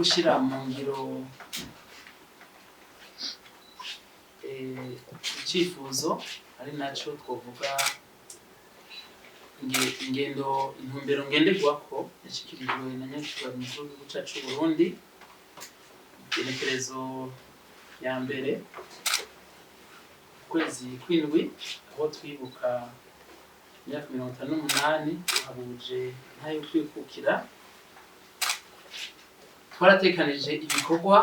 Gushyira mu ngiro icyifuzo ari naco twovuga ingendo, intumbero ngenderwako yashikirijwe na nyakubahwa umukuru w'igihugu cacu c'Uburundi igenekerezo ya mbere ukwezi kw'indwi, aho twibuka imyaka 58 duhabuje intahe yo kwikukira. Twaratekanije ibikorwa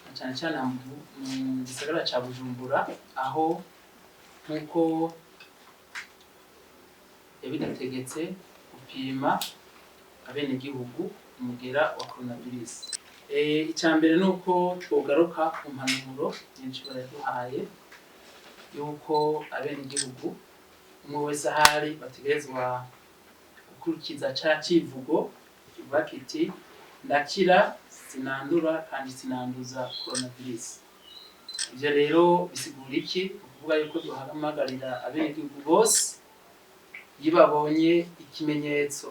na cane cane mu gisagara ca Bujumbura, aho nk'uko yabidutegetse gupima abenegihugu umugera wa coronavirus. Icya mbere ni uko twogaruka ku mpanuro nyinshi yaduhaye yuko abenegihugu umwe wese ahari bategerezwa gukurikiza ca civugo kivuga kiti: "Ndakira, sinandura kandi sinanduza coronavirus." Ivyo rero bisigura iki? Ni ukuvuga yuko duhamagarira abenegihugu bose, iyo babonye ikimenyetso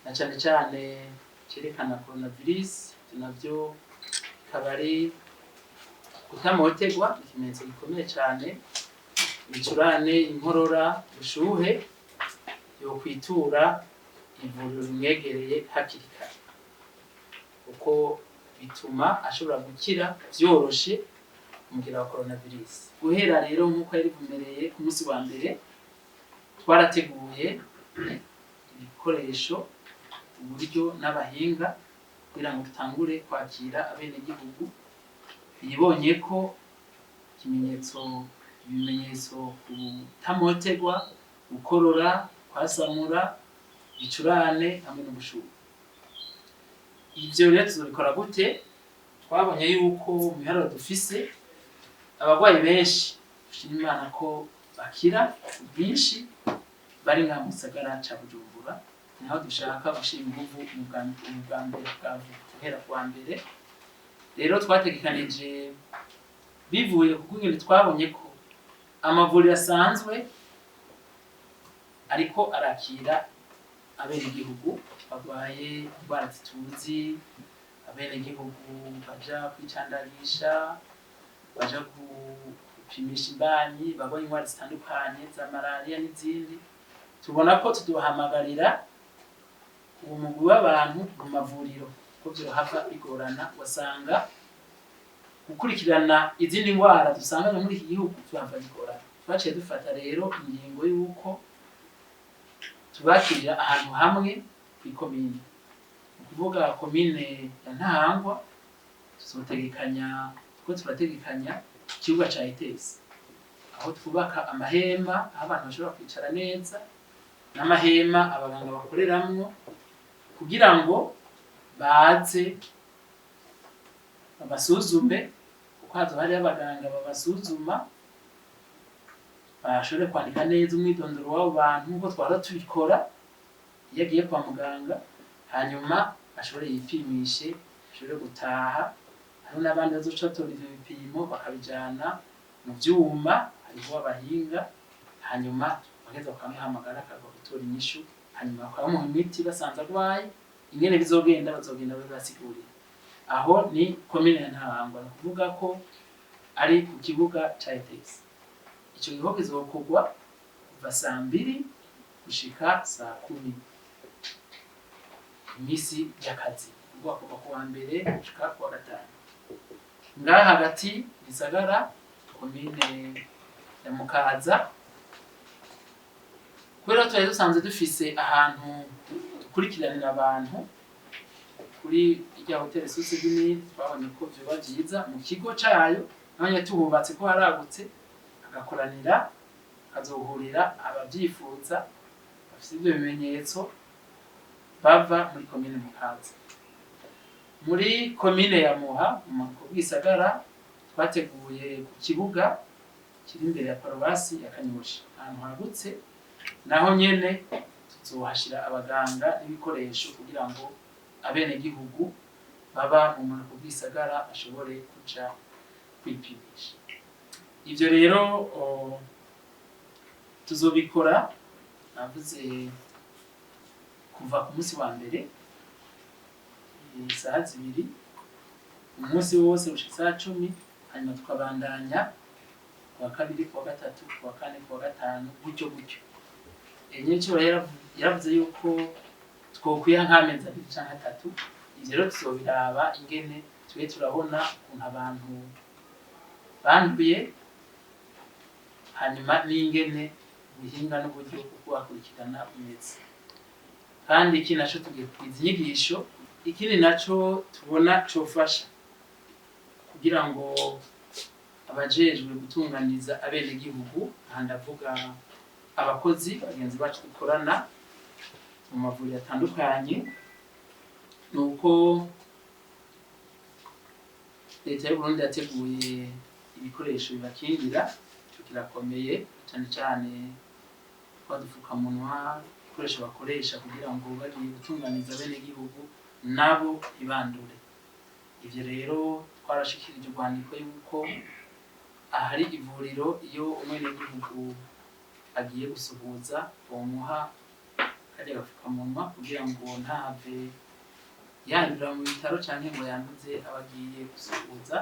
na cane cane cerekana coronavirus, ivyo navyo bikaba ari kutamotegwa, ikimenyetso gikomeye cane, ibicurane, inkorora, ubushuhe, yokwitura ivuriro rimwegereye hakiri kare, kuko bituma ashobora gukira vyoroshe umugera wa coronavirus. Guhera rero nk'uko yari bumereye ku munsi wa mbere, twarateguye ibikoresho, uburyo n'abahinga kugira ngo dutangure kwakira abenegihugu bibonye ko ikimenyetso, ibimenyetso, kutamotegwa, gukorora, kwasamura, ibicurane hamwe n'ubushuhe. Ivyo rero tuzobikora gute? Twabonye yuko mu biharuro dufise abarwayi benshi, dushima Imana ko bakira ku bwinshi, bari ngaha mu gisagara ca Bujumbura. Niho dushaka gushira inguvu mu bwa mbere bwa guhera kuwa mbere. Rero twategekanije, bivuye ku kungene twabonye ko amavuriro asanzwe ariko arakira abenegihugu barwaye indwara zituzi, abenegihugu baja kwicandagisha, baja gupimisha imbanyi, barwaye indwara zitandukanye za malariya n'izindi, tubona ko tuduhamagarira uwo mugwi w'abantu mu mavuriro ko vyohava bigorana, ugasanga gukurikirana izindi ndwara dusanga muri iki gihugu vyohava bigorana. Twaciye dufata rero ingingo y'uko tubakirira ahantu hamwe kw'ikomine, ni ukuvuga komine ya Ntahangwa. Tuzotegekanya, kuko turategekanya ikibuga ca ETS, aho twubaka amahema aho abantu bashobora kwicara neza, n'amahema abaganga bakoreramwo, kugira ngo baze babasuzume, kuko hazoba hariho abaganga babasuzuma, bashobore kwandika neza umwidondoro w'abo bantu nk'uko twahora tubikora iyo agiye kwa muganga, hanyuma ashobore yipimishe, ashobore gutaha. Hariho n'abandi bazoca batora ivyo bipimo bakabijana mu vyuma, hariho abahinga, hanyuma bagaheza bakamuhamagara akaza gutora inyishu, hanyuma bakamuha imiti basanze agwaye. Ingene bizogenda, bazogenda babibasigurira. Aho ni komine ya Ntahangwa, ni ukuvuga ko ari ku kibuga ca ETS. Ico gikorwa kizokorwa kuva saa 2 gushika saa 10 imisi y'akazi, kuvuga kuva ku wa mbere gushika ku wa gatanu. Ngaha hagati gisagara, komine ya Mukaza, kubera twari dusanzwe dufise ahantu dukurikiranira abantu kuri irya hoteli Source du Nil, twabonye ko vyoba vyiza mu kigo cayo nabonye tuhubatse ko haragutse, hagakoranira, hazohurira abavyifuza bafise ivyo bimenyetso bava muri komine Mukaza. Muri komine ya Muha, mu bumanuko bw'isagara, twateguye ku kibuga kiri imbere ya paruwasi ya Kanyosha, ahantu hagutse. Naho nyene tuzohashira abaganga n'ibikoresho kugira ngo abenegihugu baba mu bumanuko bw'isagara bashobore kuja kwipimisha. Ivyo rero tuzobikora, navuze, kuva ku munsi wa mbere. Isaha 2 umunsi wose gushika isaha 10, hanyuma tukabandanya kuwa kabiri, kuwa gatatu, kuwa kane, kuwa gatanu, gutyo gutyo. Nyiricubahiro yaravuze yuko twokwiha nk'amezi 2 canke 3. Ivyo rero tuzobiraba ingene tube turabona ukuntu abantu banduye, hanyuma n'ingene ubuhinga n'uburyo bwo kubakurikirana bumeze. Kandi ikindi naco, tugiye kugwiza inyigisho. Ikindi naco tubona cofasha kugira ngo abajejwe gutunganiza abenegihugu, aha ndavuga abakozi bagenzi bacu dukorana mu mavuriro atandukanye, ni uko Leta y'u Burundi yateguye ibikoresho bibakingira. Ico kirakomeye cane cane, twadupfukamunwa, ibikoresho bakoresha kugira ngo bagiye gutunganiza abenegihugu nabo ntibandure. Ivyo rero twarashikirije urwandiko yuko ahari ivuriro, iyo umwenegihugu agiye gusuhuza, bomuha karya gapfukamunwa kugira ngo ntahave yandura mu bitaro canke ngo yanduze abagiye gusuhuza.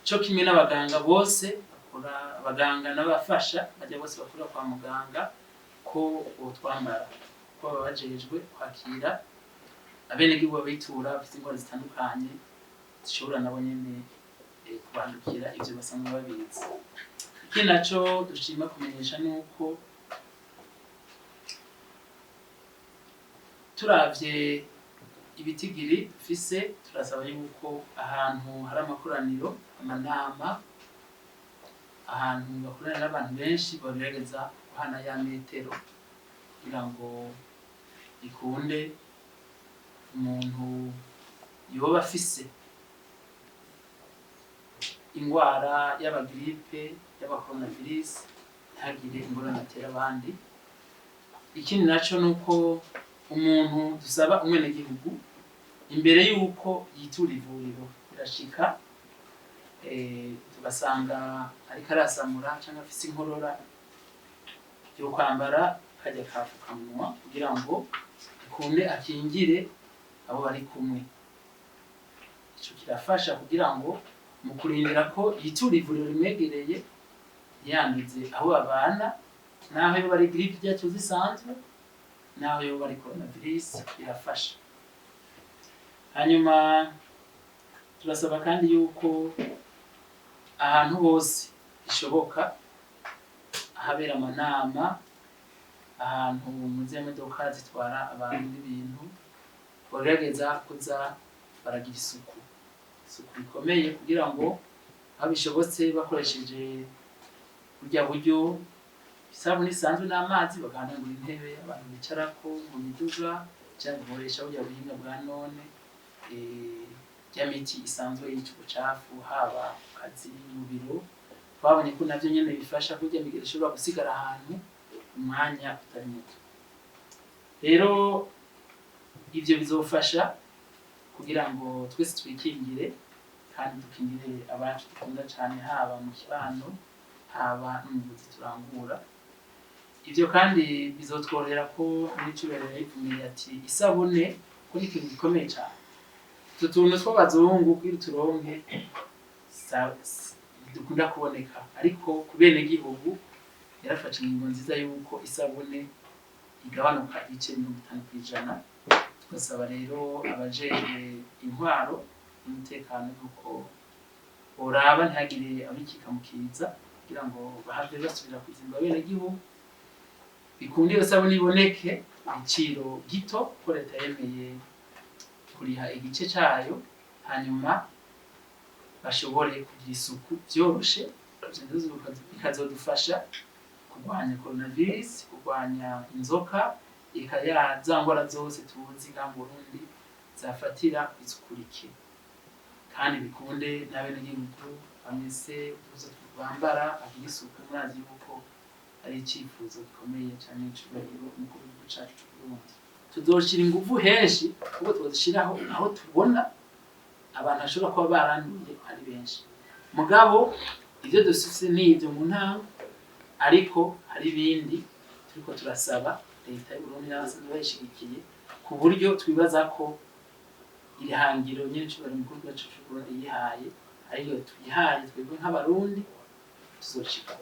Co kimwe n'abaganga bose bakora, abaganga n'abafasha bajya bose bakora kwa muganga, ko botwambara, ko baba bajejwe kwakira abenegihugu babitura bafite indwara zitandukanye zishobora nabo nyene kubandukira. Ivyo basanzwe babizi. Ikindi naco dushima kumenyesha ni uko turavye ibitigiri dufise, turasaba yuko ahantu hari amakoraniro, amanama, ahantu bakorana n'abantu benshi, bagerageza guhana ya metero kugira ngo ikunde umuntu yoba afise ingwara y'aba grippe, y'aba coronavirus, ntagire ingorane atera abandi. Ikindi naco nuko umuntu dusaba umwenegihugu, imbere yuko yitura ivuriro, birashika tugasanga ariko arasamura canke afise inkorora, yo kwambara karya kafukamunwa kugira ngo ikunde akingire abo bari kumwe. Ico kirafasha kugira ngo mu kurindira ko yitura ivuriro rimwegereye, ntiyanduze aho babana, naho yoba ari grippe ryacu zisanzwe, naho yoba ari coronavirus, birafasha. Hanyuma turasaba kandi yuko ahantu hose bishoboka, ahabera amanama, ahantu mu modoka zitwara abantu n'ibintu, bagerageza kuza baragira isuku, isuku rikomeye, kugira ngo aho bishobotse bakoresheje burya buryo, isabune isanzwe n'amazi, bagahanagura intebe abantu bicarako mu miduga, canke bakoresha burya buhinga bwa none, rya miti isanzwe yica ubucafu, haba ku kazi, mu biro. Twabonye ko navyo nyene bifasha, kurya migera ishobora gusigara ahantu umwanya utari muto. Rero ivyo bizofasha kugira ngo twese twikingire kandi dukingire abacu dukunda cane, haba mu kibano, haba no mu buzi turangura. Ivyo kandi bizotworohera ko n'icubahiro yabivumiye ati isabune ko ni ikintu gikomeye cane. Utu tuntu tw'abazungu kugira uturonke ntidukunda kuboneka, ariko ku benegihugu yarafashe ingingo nziza yuko isabune igabanuka ibice 50%. Tugasaba rero abajejwe intwaro n'umutekano yuko boraba ntihagire abikika mu kiza, kugira ngo bahave basubira kuzimba abenegihugu, bikunde iyo sabune iboneke ku giciro gito, ko Leta yemeye kuriha igice cayo, hanyuma bashobore kugira isuku vyoroshe. Ivyo bikazodufasha kurwanya coronavirus, kurwanya inzoka, eka ya za ngwara zose tuzi ngaha mu Burundi zafatira isuku rike. Kandi bikunde n'abenegihugu bamese utuzu bambara, bagira isuku. Murazi yuko ari icifuzo gikomeye cane c'icubahiro umukuru w'igihugu cacu c'Uburundi. Tuzoshira inguvu henshi, kuko tuzishiraho aho tubona abantu bashobora kuba baranduye ari benshi. Mugabo ivyo dufise n'ivyo mu ntango, ariko hari ibindi turiko turasaba Leta y'Uburundi n'abasanzwe bayishigikiye, ku buryo twibaza ko Iri hangiro nyene icubahiro umukuru w'igihugu cacu c'Uburundi yihaye, ariyo twihaye twebwe nk'Abarundi, tuzoshika.